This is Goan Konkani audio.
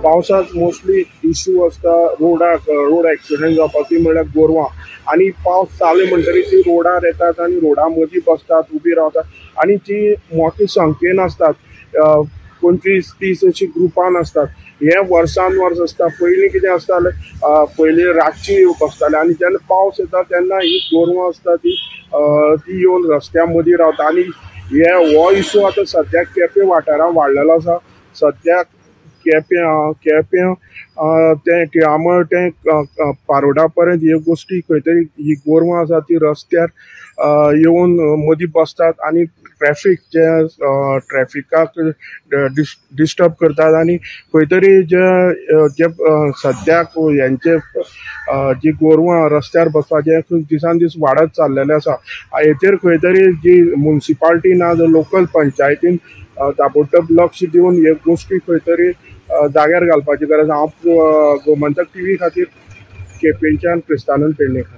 पावसांत मोस्टली इश्यू आसता रोडाक, रोड एक्सिडंट जावपाक, ती म्हणल्यार गोरवां. आनी पावस चालू म्हणटकीर ती रोडार येतात आनी रोडा मदीं बसतात, उबी रावतात आनी ती मोठे संख्येन आसतात, 25-30 अशी ग्रुपान आसतात. हे वर्सान वर्स आसता. पयलीं कितें आसतालें, पयलीं रातची बसताले आनी जेन्ना पावस येता तेन्ना ही गोरवां आसता ती ती येवन रस्त्या मदीं रावता. आनी हे हो इशू आतां सद्याक केपें वाठारांत वाडलेलो आसा. सद्याक केप्यां केप्यां तें टिळामळ तें पारोडा पर्यंत ह्यो गोश्टी खंय तरी ही गोरवां आसा ती रस्त्यार येवन मदीं बसतात आनी ट्रॅफीक जे ट्रॅफिकाक डिस्टर्ब करतात. आनी खंय तरी जे जे सद्याक हेंचे जी गोरवां रस्त्यार बसपाचें दिसान दीस वाडत चाललेलें आसा. हेचेर खंय तरी जी मुन्सिपाल्टी ना जाल्यार लोकल पंचायतीन ताबडतोब लक्ष दिवन ह्यो गोश्टी खंय तरी जाग्यार घालपाची गरज. हांव गोमंतक टीव्ही खातीर केपेंच्यान क्रिस्तानंद पेडणेकर.